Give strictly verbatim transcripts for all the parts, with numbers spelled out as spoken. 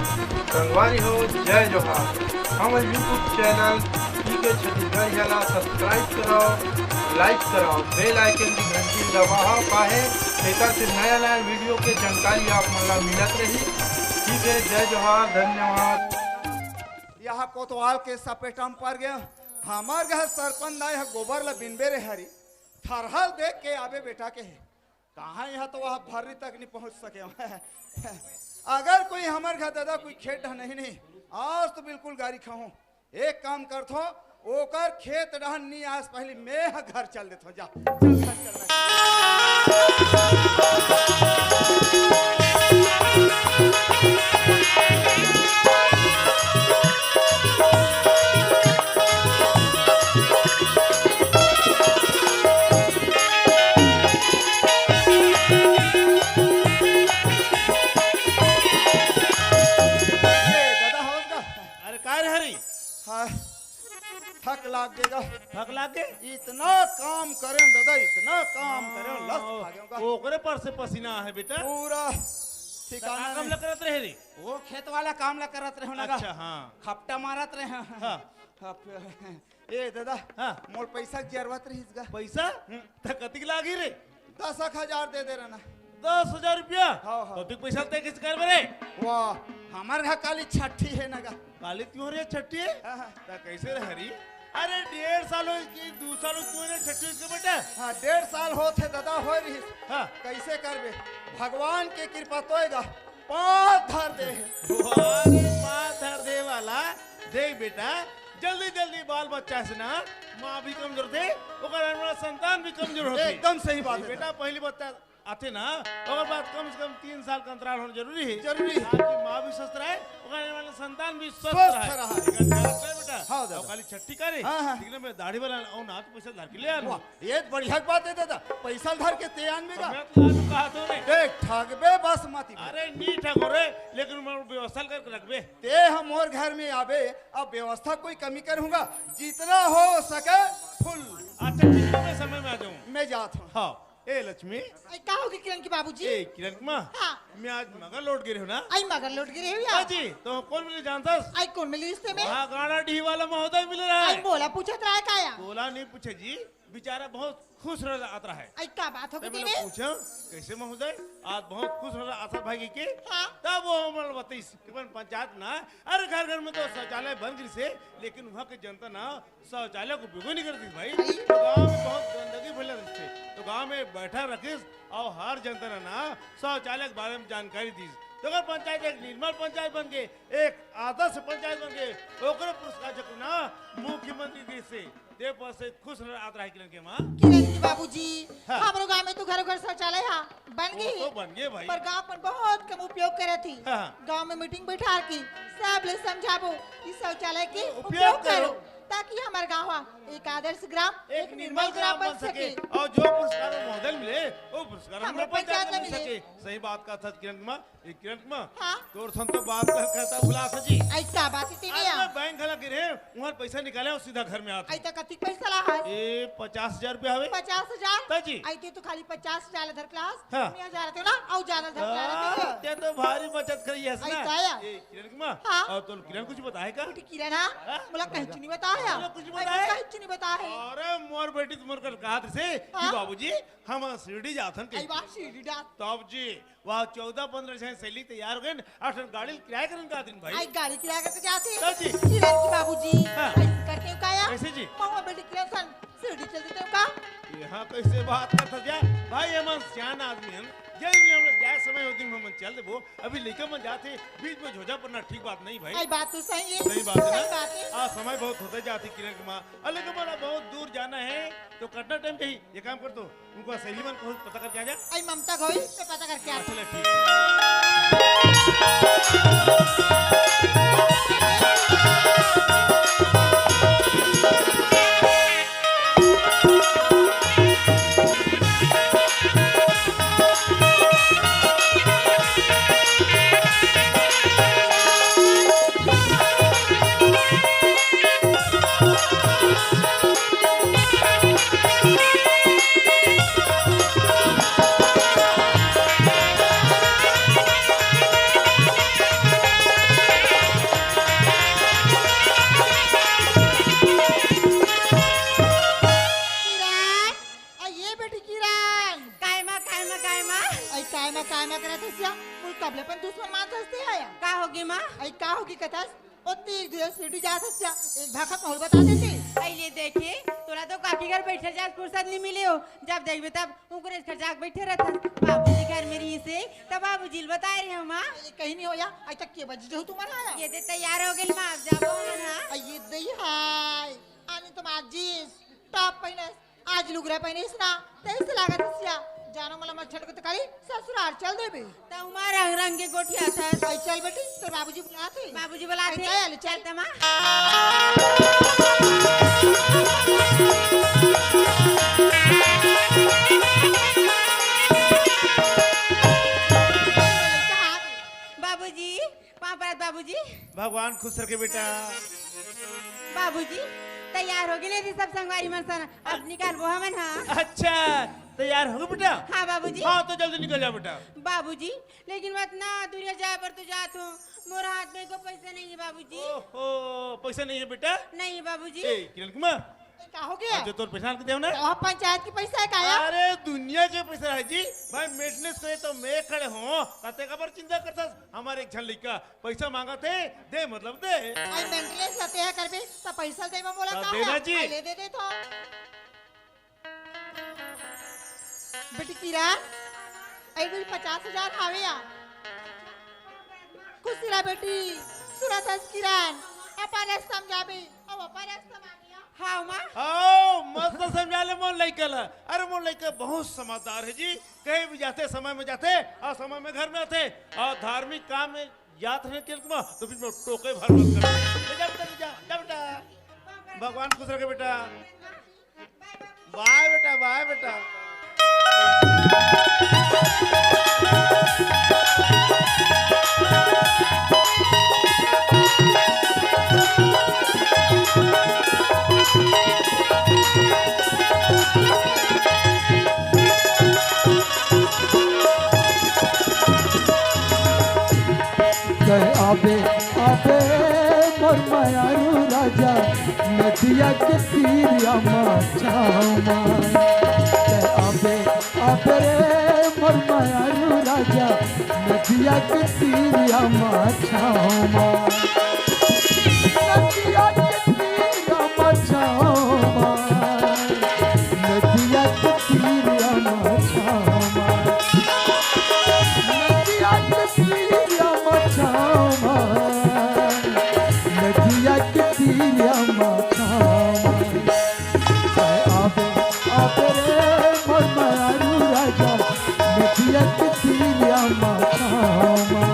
संगवारी हो, जय जोहार। हमर YouTube चैनल पीके छत्तीसगढ़िया ला subscribe करव, like करव, bell icon की घंटी दबावव, काहे एकर से नया नया वीडियो के जानकारी आप मन ला मिलत रही। ठीक है, जय जोहार, धन्यवाद। यहाँ कोतवाल के सपेटा म पर गए। हमर घर सरपंच दाई ह गोबर ला बिनबे रे हरी, थरहा ल देख के आबे बेटा के हे। कहाँ यहाँ तो वहाँ भर्री तक नहीं पहुँच सके। अगर कोई हमर घर दादा कोई खेत डहन नहीं, नहीं, आज तो बिल्कुल गारी खाहूँ। एक काम करथो, ओकर खेत डहन नहीं, आज पहले मैं ह घर चल देथो। जा, चल घर चल। ए, दादा, हवस का? अरे, काय रे हरी? हाँ, थक लाग गेगा। थक लाग गे? इतना काम करे दादा, इतना काम करे, लस खा गया। ओकरे पर से पसीना आहे बेटा। पूरा त ठिकाना का काम नहीं। ला करत रहे रे? वो खेत वाला काम ला करत रहे लगा। अच्छा, हाँ। खपटा मारत रहे। हाँ। अब ए दादा, हाँ। मोर पैसा के जरूरत रहिस गा। पैसा? हम्म। त कतिक लागी रे? दस एक हजार दे दे रहना। दस हजार रुपया? हाँ, हाँ। तो तू पैसा तय कैसे करबे रे? वाह, हमर घर काली छठी है ना गा। काली त्योहार या छठी है? हाँ, हाँ। त कैसे रे हरी? अरे डेढ़ साल हो कि दो साल हो त्योहार या छठी के बेटा? हाँ, डेढ़ साल होत हे दादा, हो रहिस। हाँ। कैसे करबे? भगवान के कृपा तोएगा। पाँच धर दे। वाह रे, पाँच धर दे वाला। देख बेटा, जल्दी जल्दी बाल बच्चा से ना माँ भी कमजोर थे, ओकर आने वाला संतान भी कमजोर होथे। एकदम सही बात है। बेटा, पहली बच्चा आथे ना, ओकर बाद कम से कम तीन साल का अंतराल होना जरूरी है। जरूरी है। ताकि माँ भी स्वस्थ रहे, ओकर आने वाला संतान भी स्वस्थ स्वस्थ रहे। रहे। एकर ख्याल रखना बेटा। हाँ, दादा। अब खाली छठी का रे, हाँ, हाँ। लेकिन मैं दाढ़ी वाला और ना तो पैसा धर के ले आना। वाह, ये तो बढ़िया बात है दादा, पैसा धर के ते आनबे का? मैं तो आज कहा तो रे। देख, ठगबे बस मत ही। अरे, नी ठगो रे, लेकिन मैं व्यवस्था करके रखबे। ते हम मोर घर में आबे, अब व्यवस्था कोई कमी करूंगा, जितना हो सके full। अच्छा, ठीक है, मैं समय में आ जाऊँ। मैं जात हूँ। हाँ, ए लक्ष्मी। आई का होगे किरण के बाबूजी? ए किरण के माँ। हाँ। मैं आज मगर लौट गे रहेंव ना। आई मगर लौट गे रहेंव या? हाँ जी, तो कौन मिले जानथस? आई कौन मिले रिहिस ते में? वहाँ गाड़ा डीह वाला महोदय मिले रहा आई है। बोला पूछत रहा है का या? बोला नहीं पूछे जी, बेचारा बहुत खुश नजर आत रहा है। आई का बात होगे ते में? पूछा, कैसे महोदय? आज बहुत खुश नजर आत हस भाई के। हाँ। तब वो हमला बतइस कि अपन पंचायत ना, अरे घर घर में तो शौचालय बन गिस हे, लेकिन वहाँ के जनता ना शौचालय के उपयोग नहीं करत रहिस भाई। भाई। तो गांव में बहुत गंदगी फैला रहिस थे, तो गांव में बैठक रखिस और हर जनता ने ना शौचालय के बारे में जानकारी दीस। तो अगर पंचायत एक निर्मल पंचायत बन गे, एक आदर्श पंचायत बन गे, ओकरे पुरस्कार चक्र ना मुख्यमंत्री दीस हे। ते पर से खुश नजर आत रहा है किरण के माँ। किरण के बाबूजी, हाँ। हमरो गांव में तो घरों घर शौचालय हा बन गे, तो बन गे भाई। पर गांव अपन बहुत कम उपयोग करत ही। हाँ। गांव में मीटिंग बैठार के सबले समझाबो कि शौचालय के उपयोग उपयोग करो। करो, ताकि हमर गांव हा एक आदर्श ग्राम, एक एक निर्मल निर्मल ग्राम ग्राम बन बन सके। सके। और जो पुरस्कार महोदय मिले, वो पुरस्कार हमरे हमरे पंचायत पंचायत में में मिले। सके। सही बात कहत हस किरण के माँ। ए किरण के माँ, हाँ। तोर सन तो बात कर कहता भुला सजी। आई का बात है तेरे अरे या? मैं बैंक घला गे रहेंव, वहाँ पैसा निकाले और सीधा घर में आत हूँ। आई त कतिक पैसा ला हस? ए, पचास हजार रुपया हवे। पचास हजार? त जी। आई ते तो खाली पचास हजार धर के ला हस। हाँ। मैं हजार आते ना, अउ ज्यादा धर के ला हाँ, रहते। ते तो भारी बचत करी हस आई ना। त या। ए, किरण के माँ, हाँ। और तोर किरण कुछ बताए का? कुछ किरण हा? हाँ? मोला कहीं नहीं बताया। मोला कुछ आई बताए? कहीं नहीं बताया। अरे मोर बेटी तो मोर कल कहा थे कि हाँ। बाबूजी, हम शिरडी जाथन आई कहीं। वाह, शिरडी जात। तब जी, वहाँ चौदह पंद्रह झन सहेली तैयार हो गए, अउ ठन गाड़ी किराया करन का दिन भाई। आई गाड़ी किराया करके जाथे। का जी? किरण के बाबूजी, हाँ। ऐसे करते हो का या? कैसे जी? महुआ बेटी किरण सन, शिरडी चल देते हो का? यहाँ कैसे बात करत हस या? भाई, हमन सियान आदमी हन, जब भी हम लोग जाए समय हो दिन में हमन चल देबो, अभी लइका मन जाथे, बीच में झोझा पड़ना ठीक बात नहीं भाई। आई बात तो सही है। सही बात है ना? सही बात है। आ समय बहुत होते जाथे किरण के माँ, अरे लइका मन बहुत दूर जाना है, तो कतना टाइम कही, ये काम कर तो, उनको सहेली मन को पता करके आ जा। आई ममता घोई से पता करके आ। चलो ठीक है। का होगे माँ? अई का होगे कथस? ओ तीर धुए सीढ़ी जात हस क्या? एक भाखा कहूँ बता देते। अई ये देखे, तोला तो काकी घर बैठे जात फुर्सत नहीं मिले हो। जब देखबे तब उकरे घर जाके बैठे रहत हस। बाबूजी घर में रहिसे, तब बाबूजी ल बताए रहे हो माँ। ये कहीं नहीं हो या, अई तक के बजे हो तुम्हारा आया? ये दे तैयार हो गए माँ, अब जाबो हमन हा। अई ये दे हाय, आने तुम आज जींस टॉप पहने, आज लुगरा पहने इस ना, तेईस लागत हस या। जानो मला मच्छर को तकारी ससुराल चल देबे। त उमा रंग रंग के गोठिया था। अई चल बेटी, तोर बाबूजी बुलात हे। बाबूजी बुलात हे। अई चल, चल। चल त माँ। बाबूजी, पाँव परत बाबूजी। भगवान खुश रखे बेटा। बाबूजी, तैयार हो गए रे सब संगवारी मन सन, अब निकलबो हमन हा। अच्छा, तैयार हो गए बेटा? हाँ बाबूजी। हाँ, तो जल्दी निकल जा बेटा। बाबूजी, लेकिन मैं इतना दूरिया जाए पर तो जात हूँ, मोर हाथ में को पैसा नहीं है बाबूजी। ओहो, पैसा नहीं है बेटा? नहीं बाबूजी। ए, किरण कुमार, का हो गया? आज तोर पैसा के देव ना? तो पंचायत की पैसा है का या? अरे दुनिया के पैसा है जी। भाई मेंटेनेंस करे तो मैं खड़े हूँ, ताते काबर चिंता करता? हमारे एक झन लइका पैसा मांगत हे, दे मतलब दे। आई मेंटेनेंस करते हैं करबे, तो पैसा दे मैं बोला हाँ, का देना है? जी। आई ले दे दे तो। बेटी किरण, आई बेटी पचास हजार हावे या। खुश रह बेटी, सुरत हस किरण, अपन रास्ता में जाबे, अब अपन रास्ता में आबे। हाँ माँ। आओ, मस्त समझा ले मोर लइका ला। अरे मोर लइका बहुत समझदार है जी, कहीं भी जाते समय में जाते और समय में घर में आते और धार्मिक काम में जात रहे तेल कुमा, तो फिर मैं टोके भर मत कर। ले जा बेटा, ले जा, जा बेटा। भगवान खुश रखे बेटा। बाय बेटा, बाय बेटा। तय आबे, आबे मोर मयारू राजा, नदिया के तीरिया मा छाँव मा। तय आबे, आबे रे मोर मयारू राजा, नदिया के तीरिया मा छाँव मा। नदिया के तीरिया मा छाँव मा। नदिया के तीरिया मा छाँव मा। नदिया के तीरिया मा छाँव मा। नदिया के तीरिया मा छाँव मा। आबे, आबे रे मोर मयारू राजा, नदिया के तीरिया मा छाँव मा।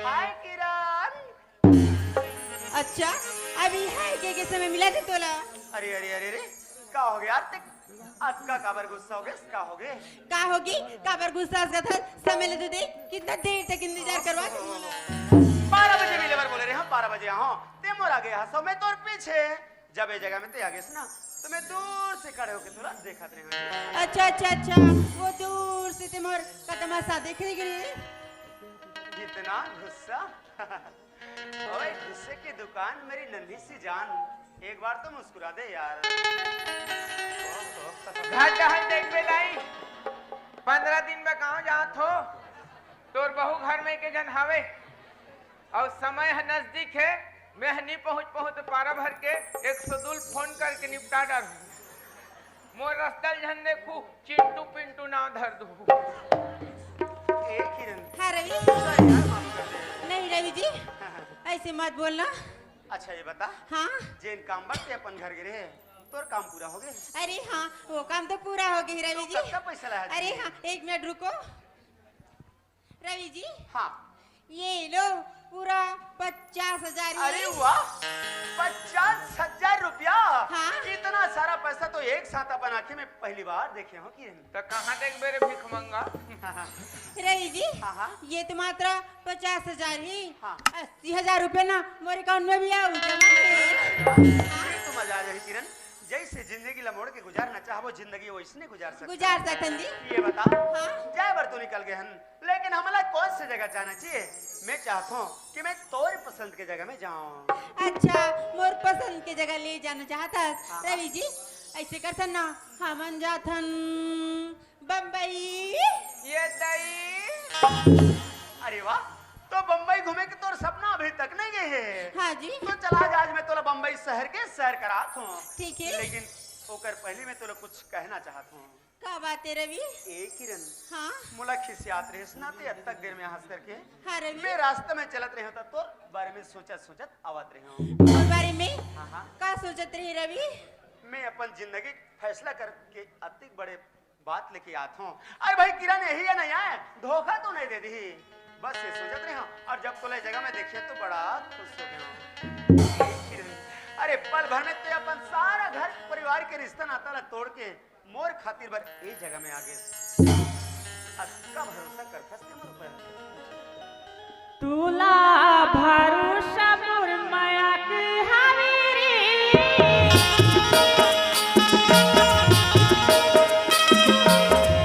हाय किरण। अच्छा, अभी है के, के समय मिला थे तोला? अरे, अरे, अरे, अरे, का हो गया यार? ते अतका काबर गुस्सा हो गया? का हो गया? का होगी? काबर गुस्सा हस कथस? समय ले तो दे, कितना देर तक इंतजार करवा के मोला। बारह बजे मिले बर बोले रहे हम, बारह बजे, हाँ, ते मोर आगे हस, मैं तोर पीछे। जब ए जगह में ते आ गेस ना, तो मैं दूर से खड़े होके तोला देखत रहे हूँ। अच्छा, अच्छा, अच्छा, वो दूर से ते मोर कदम सा देख रही गिरी। इतना गुस्सा? ओए, गुस्से की दुकान मेरी नन्ही सी जान, एक बार तो मुस्कुरा दे यार। घर डहर देख बे दाई, पंद्रह दिन में गाँव जात हो, तोर बहू घर में के जन हवे, अउ समय ह नजदीक हे, मैं ह नी पहुँच पाहूँ त पारा भर के एक सौ दू ल फोन करके निपटा डारहूँ। मोर रस्ता ल झन देखू, चिंटू पिंटू नाव धर दू। ए किरण। हाँ रवि। Sorry यार, माफ कर दे। नहीं रवि जी, हाँ, हाँ। ऐसे मत बोलना। अच्छा ये बता, हाँ। जेन काम बर ते अपन घर गे रहे, तोर काम पूरा हो गए? अरे हाँ, वो काम तो पूरा हो गए रवि तो जी। कतका पैसा लाया अरे जी? हाँ, एक मिनट रुको। रवि जी। हाँ। ये लो, पूरा पचास हजार ही। अरे वाह, पचास हजार रुपया। हाँ। इतना सारा पैसा तो एक साथ अपन आँखी में पहली बार देखे हो कि नहीं? तो कहाँ देख मेरे भिखमंगा? रवि जी, हाँ, हाँ। ये तो मात्र पचास हजार ही। हाँ। अस्सी हजार रुपया ना मोर अकाउंट में भी आऊ जमा है। ये तो मजा आ जाए किरण, जैसे जिंदगी ला मोड़ के गुजारना चाहबो, जिंदगी वैसने गुजार सकथन। गुजार सकथन जी। ये बता, हाँ। जाए बर तो निकल गए हन, लेकिन हमला कौन से जगह जाना चाहिए? मैं चाहत हूँ कि मैं तोर पसंद के जगह में जाऊँ। अच्छा, मोर पसंद के जगह ले जाना चाहत हस। हाँ। रवि जी, ऐसे करथन ना, हमन जाथन बम्बई। ये दई। अरे वाह, तो बम्बई घूमे के तोर सपना अभी तक नहीं गए है? हाँ जी। तो चला आज, आज मैं तोला बम्बई शहर के सैर करात हूँ। ठीक है। लेकिन ओकर पहले मैं तोला कुछ कहना चाहत हूँ। का बात है रवि? ए किरण। हाँ। मोला खिसियात रहिस ना ते अतक देर में हंस करके। हाँ रवि। मैं रास्ता में चलत रहे होता तोर बारे में सोचत सोचत आवत रहे हूँ। मोर बारे में? हाँ, हाँ। का सोचत रहे रवि? मैं अपन जिंदगी के फैसला करके अतिक बड़े बात लेके आत हूँ। अरे भाई किरण, यही है ना यार, धोखा तो नहीं दे दी? बस ये सोचत रहे हूँ, और जब तोला जगह में देखे तो बड़ा खुश हो गया हूँ। अरे पल भर में ते अपन सारा घर परिवार के रिश्ता नाता ला तोड़ के मोर खातिर बर ए जगह में आ गेस। अतका भरोसा करथस ते मोर ऊपर। तुला भरोसा मोर मया के हावे रे।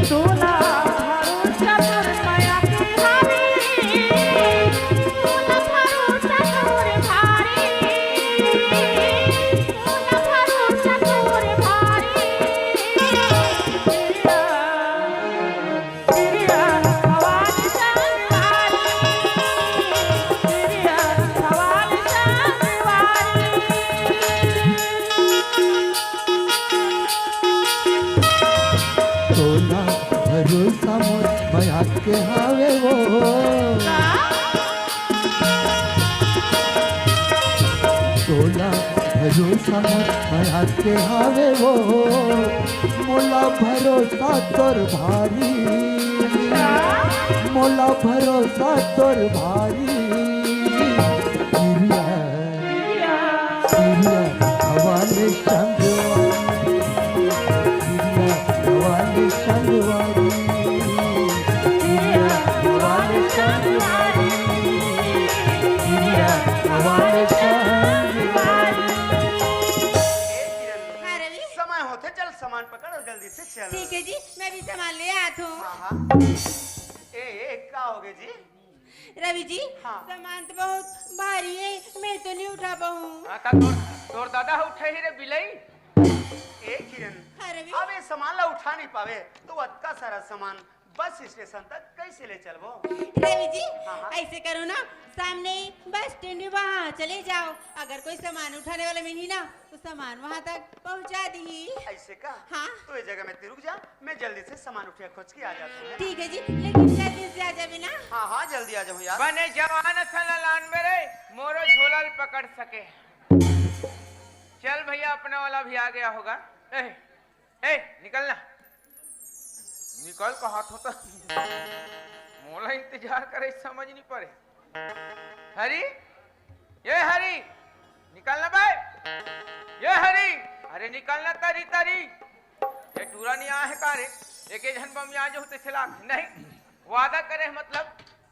तुला भरोसा मोर मया के हावे रे। तुला भरोसा मोर भारी। तुला भरोसा मोर भारी। तोला भरोसा मोर मया के हावे वो। तोला भरोसा मोर मया के हावे वो। मोला भरोसा तोर भारी, मोला भरोसा तोर भारी। किरिया, किरिया, हवाले संगवारी, किरिया, हवाले संगवारी, किरिया, हवाले संगवारी, किरिया, हवाले संगवारी। हाँ रवि। समय होथे, चल सामान पकड़ और जल्दी से चल। ठीक है जी, मैं भी सामान ले आत हूँ। हाँ, हाँ। ए, ए, का हो गए जी? रवि जी, हाँ। सामान तो बहुत भारी है, मैं तो नहीं उठा पाऊँ। हाँ, ता तोर, तोर दादा ह उठाही रे बिलई। ए किरण, हाँ रवि। अब ये सामान ला उठा नहीं पावे, तो अतका सारा सामान बस स्टेशन तक कैसे ले चलबो? रवि जी, हाँ, हाँ। ऐसे करो ना, सामने ही बस स्टैंड है, वहाँ चले जाओ। अगर कोई सामान उठाने वाला मिली ना, तो सामान वहाँ तक पहुँचा दी। ऐसे का? हाँ। तो ये जगह में तू रुक जा, मैं जल्दी से सामान उठिया खोज के आ जाता हूँ, है ना? ठीक है जी, लेकिन जल्दी से आ जावे ना। हाँ, हाँ, जल्दी आ जाऊँ यार। बने जवान असन लान मेरे, मोरो झोला ल पकड़ सके। चल भैया, अपना वाला भी आ गया होगा। ए, ए, निकल ना। निकल कहा थो तो। मोला इंतजार करे, समझ नहीं पड़े। हरी, ये हरी, निकल ना बे। ये हरी, अरे निकल ना, तरी, तरी। ये टूरा नहीं आया है का रे? एक, एक झन बम यहाँ जो होते चला नहीं। वादा करे मतलब,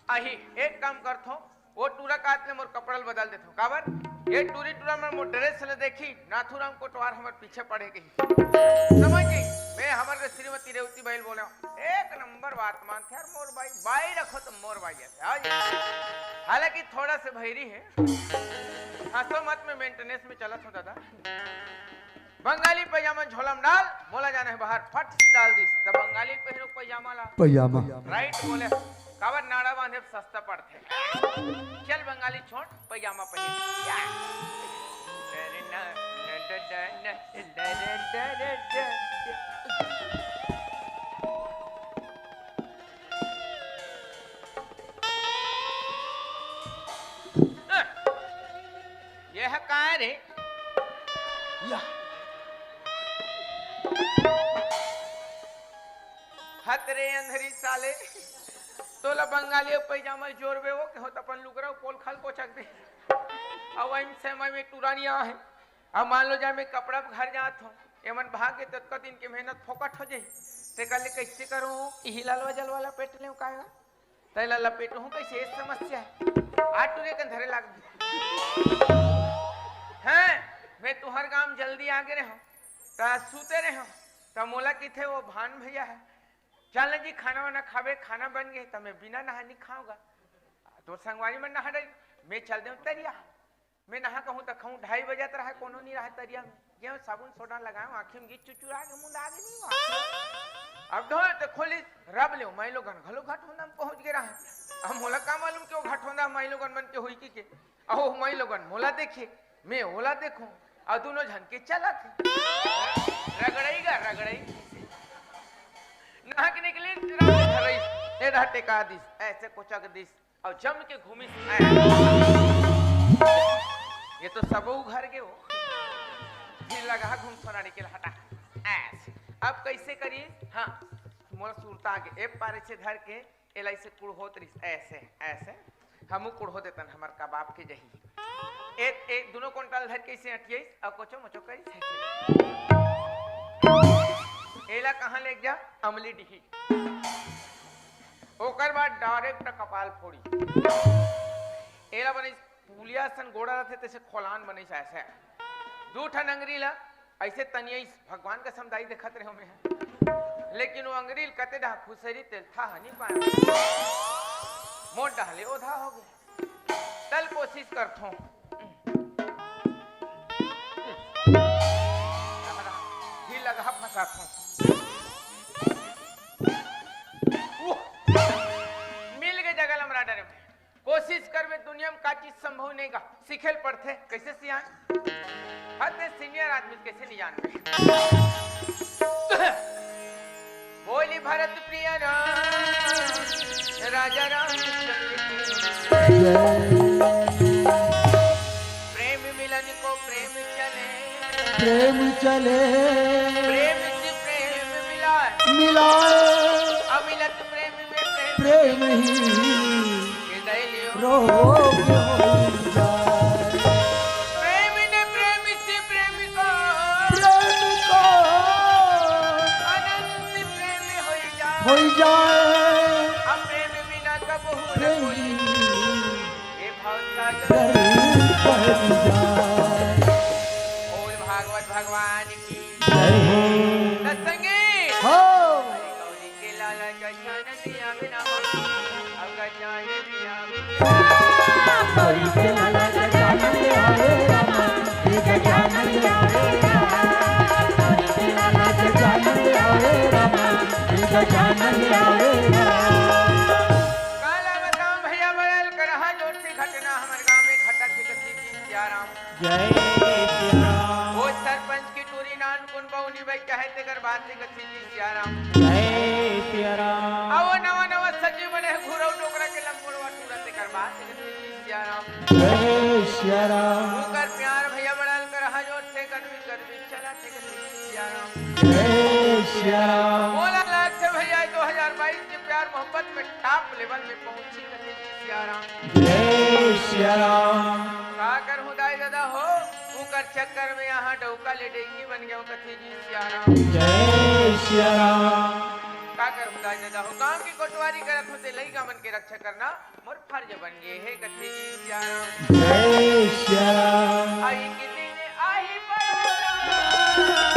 आही, एक काम करथो, वो टूरा कात ले मोर कपड़ा ल बदल देथो। काबर? ये टूरी टूरा मन मोर ड्रेस ल देखी, नाथूराम कोटवार हमर पीछे पड़े के ही। समझ गई? मैं हमर के श्रीमती रेवती बहिल बोले हूँ। एक नंबर बात मानथे यार, मोर बाई, बाई रखो तो मोर बाई है। हाँ जी। हालांकि थोड़ा से भैरी है। हंसो मत, मैं मेंटेनेंस में चलत हूँ दादा। बंगाली पैजामा झोला में डाल, मोला जाना है बाहर, फट से डाल दिस। तब बंगाली पहिरो पैजामा ला। पैजामा। राइट बोले, काबर नाड़ा बांधे सस्ता पड़थे। चल बंगाली छोड़, पैजामा पहिर। या। ये है कहाँ रे? या। हत रे अंधरी साले, तोला बंगाली अउ पैजामा जोरबे वो, के होत अपन लुगरा अउ पोल खाल कोचक दे। अउ वही समय में टुरानिया है। अब मान लो जाए मैं कपड़ा घर जात हूँ, एमन भाग के ततका दिन के मेहनत फोकट हो जाही। ते कर ले कैसे करूँ? इही लालवा जलवा लपेट लें कायगा? तैला लपेटहूँ कैसे, ये समस्या है। आ टुरे कन धरे लाग। हैं, मैं तुहर गांव जल्दी आ गे रहे हूँ। त सूते रहे हो, त मोला किथे वो भान भैया है, "चल न जी, खाना वाना खाबे, खाना बन गे।" त मैं बिना नहा नहीं खाऊंगा, तो संगवारी मन नहा रही, मैं चल देव तरिया। मैं नहा कहूँ त कहूँ ढाई बजत रहा, कोनो नहीं रहा तरिया में। गेहूँ साबुन सोडा लगाऊँ, आँखी में गीत चुचुरा के मुंडा दे नहीं हुआ। अब धो तो खोली, रब ले माई लोगन घलो घटोंदा में पहुंच गे रहा। अब मोला का मालूम कि वो घटोंदा माई लोगन मन के होई की के। अहो माई लोगन मोला देखे, मैं ओला देखूं, और दोनों झन के चलत हे। रगड़ई गा रगड़ई। नहा के निकली, रब धरई, ए रहा टेका दिस, ऐसे कोचक दिस, और जम के घूमिस। ये तो सबो घर के हो। फिर लगा घूम सोनारी के हटा। ऐसे। अब कैसे करिए? हाँ, मोला सुरता आगे। ए पारे से धर के, एला ऐसे कुड़होत रिस, ऐसे, ऐसे। हमू कुड़हो देतन, हमर कबाब के जही। ए, ए, दोनों कुंटल धर के ऐसे अटियाइस, और कोचो मोचो करिस, ऐसे। एला कहाँ ले जा? अमली डिही। ओकर बाद direct कपाल फोड़ी। एला बने पुलिया सन गोड़ा रथे, तैसे खोलान बने ऐसे। दू ठन अंगरी ला ऐसे तनियाइस, भगवान कसम दाई देखत रहे मैं। लेकिन वो अंगरी ल कते डहा खुसेरी तेल था नहीं पाया। मोर डहले ओधा हो गए। तल कोशिश करथों। ही लगा फंसाथों। उह, मिल गए जगह लमरा डरे में। कोशिश करबे दुनिया में का चीज संभव नहीं का, सीखे ल पड़थे। कैसे सियान? हद senior आदमी कैसे नहीं जानबे? बोली भरत प्रिय राम, राजा रामचंद्र की। प्रेम मिलन को प्रेम चले। प्रेम चले। प्रेम से प्रेम मिलाए। मिलाए। अमिलत प्रेम में प्रेम प्रेम ही। के दैलियो। रोग हो जाए। प्रेम ने प्रेम से प्रेम को। प्रेम को। अनंत प्रेम हो जाए। हो जाए। अब प्रेम बिना कब हो प्रेम। ये भाव सागर। प्रेम हो जाए। बोल भागवत भगवान की। जय हो। सत्संगी। हो। गौरी के लाला गजानन आवे रामा। अब गजानन आवे। गौरी के लाला गजानन आवे रामा। ये गजानन आवे रामा। गौरी के लाला गजानन आवे रामा। ये गजानन आवे रामा। काला बताओ भैया, बड़ल करहा जोर से घटना हमर गांव में घटत हे कथी की सियाराम। जय सिया राम। वो सरपंच की टूरी नान कुन बउनी बई कहे तेकर बात से कथी की सिया राम। जय सिया राम। आओ नवा नवा सजी बने घुरऊ डोकरा के लंगोड़वा टूरा तेकर बात से कथी की सिया राम। जय सिया राम। उकर प्यार भैया बड़ल करहा जोर से गरबी गरबी चला थे कथी की सिया राम। जय सिया राम। बोला लाख से भैया दो हज़ार बाईस के प्यार मोहब्बत में top level में पहुंची कथी की सिया राम। जय सिया राम। का करहूं दाई ददा हो, उकर चक्कर में यहाँ डौका ले डेंगी बन गया कथी जी सिया राम। जय सिया राम। का करहूं दाई ददा हो, गांव की कोटवारी करत होते लइका मन के रक्षा करना मोर फर्ज बन गए हे कथी जी सिया राम। जय सिया राम। आई के दिन आई परोरा।